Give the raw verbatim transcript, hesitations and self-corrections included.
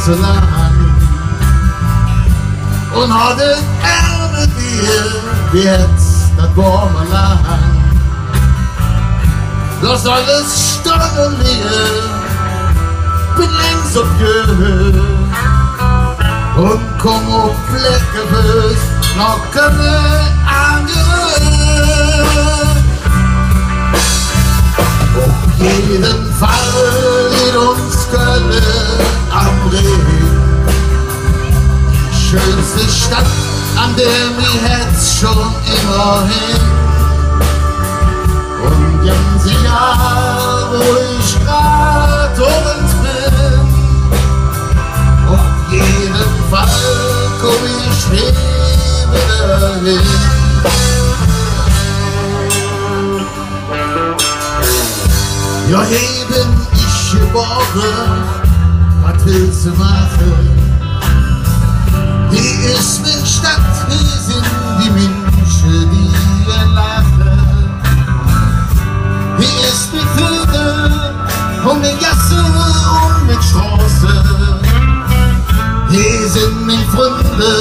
ze lang. Un hatt et ärm met dir, wie hät dat warme Land. Loss alles stonn un lige, bin längs op Jöö un kumm op Fleckefööss noh Kölle angerööt. Op jeden Fall leet uns Kölle am Rhing, die schönste Stadt, an der mi Hätz schon immer hing. Un gään sie, wo ich grad un bin, op jeden Fall kumm ich hee widder hin. Jo, hee ben ich gebore, wat wells de maache? Hee es ming Stadt, hee sin die Minsche, die gään laache. Hee es ming Veedel un ming Gasse un ming Stroße. Hee sin ming Fründe,